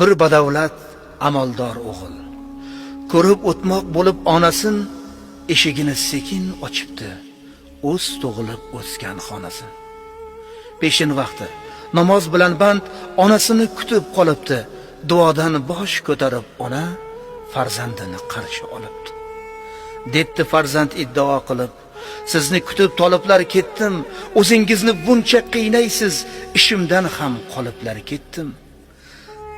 Bir badavlat amaldor o'g'il ko'rib o'tmoq bo'lib onasin, eshigini sekin ochibdi, o'z tug'ilib o'sgan xonasin. Peshin vaqti namoz bilan band onasini kutib qolibdi, duodan bosh ko'tarib ona farzandini qarshi olibdi. Debdi farzand iddao qilib, sizni kutib toliblar ketdim, o'zingizni buncha qiynaysiz, ishimdan ham qoliblar ketdim.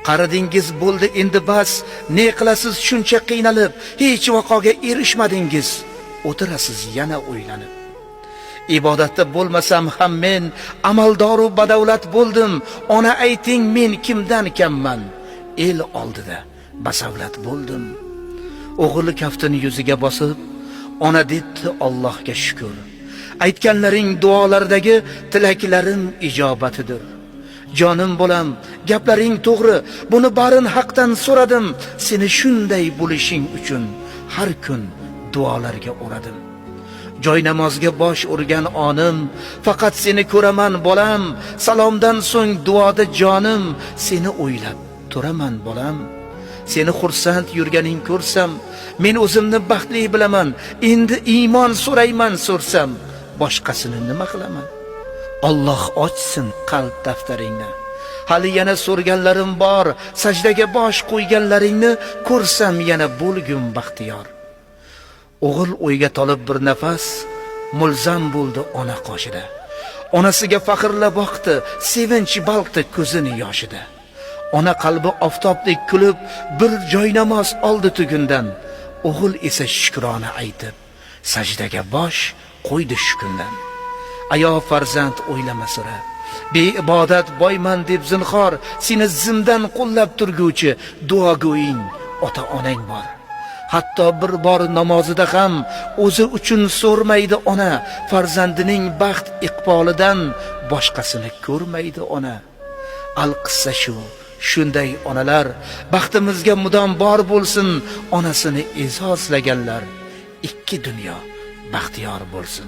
Qaridingiz bo'ldi endi bas, ne qilasiz shuncha qiynalib, hech vaqoga erishmadingiz, o'tirasiz yana o'ylanib. Ibodatda bo'lmasam ham men amaldoru badavlat bo'ldim, ona ayting men kimdan kamman, el oldida basavlat bo'ldim. O'g'li kaftini yuziga bosib, ona debdi Allohga shukr. Aytganlaring duolardagi tilaklarim ijobatidir. Jonim bolam, gaplaring to'g'ri, buni barin haqdan so'radim, seni shunday bo'lishing uchun har kun duolarga o'radim. Joy namozga bosh urgan onim, faqat seni ko'raman bolam, salomdan so'ng duoda jonim, seni o'ylab turaman bolam. Seni xursand yurganing ko'rsam, men o'zimni baxtli bilaman, endi iymon so'rayman so'rsam, boshqasini nima qilaman? Alloh ochsin qalb daftaringni. Hali yana so'rganlarim bor, sajdaga bosh qo'yganlaringni ko'rsam yana bo'lgum baxtiyor. O'g'il o'yga tolib bir nafas mulzam bo'ldi ona qoshida. Onasiga faxrla boqdi, sevinch balqdi ko'zini yoshida. Ona qalbi oftobdek kulib, bir joy namoz oldi tugundan. O'g'il esa shukrona aytib, sajdaga bosh qo'ydi shu kundan. Ayo farzand o'ylama sira, beibodat boyman deb zinhor, seni zimdan qo'llab turguvchi duogo'ying ota onang bor. Hatto bir bor namozida ham o'zi uchun so'rmaydi ona, farzandining baxt iqbolidan boshqasini ko'rmaydi ona. Alqissa shu, shunday onalar baxtimizga mudom bor bo'lsin, onasini e'zozlaganlar ikki dunyo baxtiyor bo'lsin.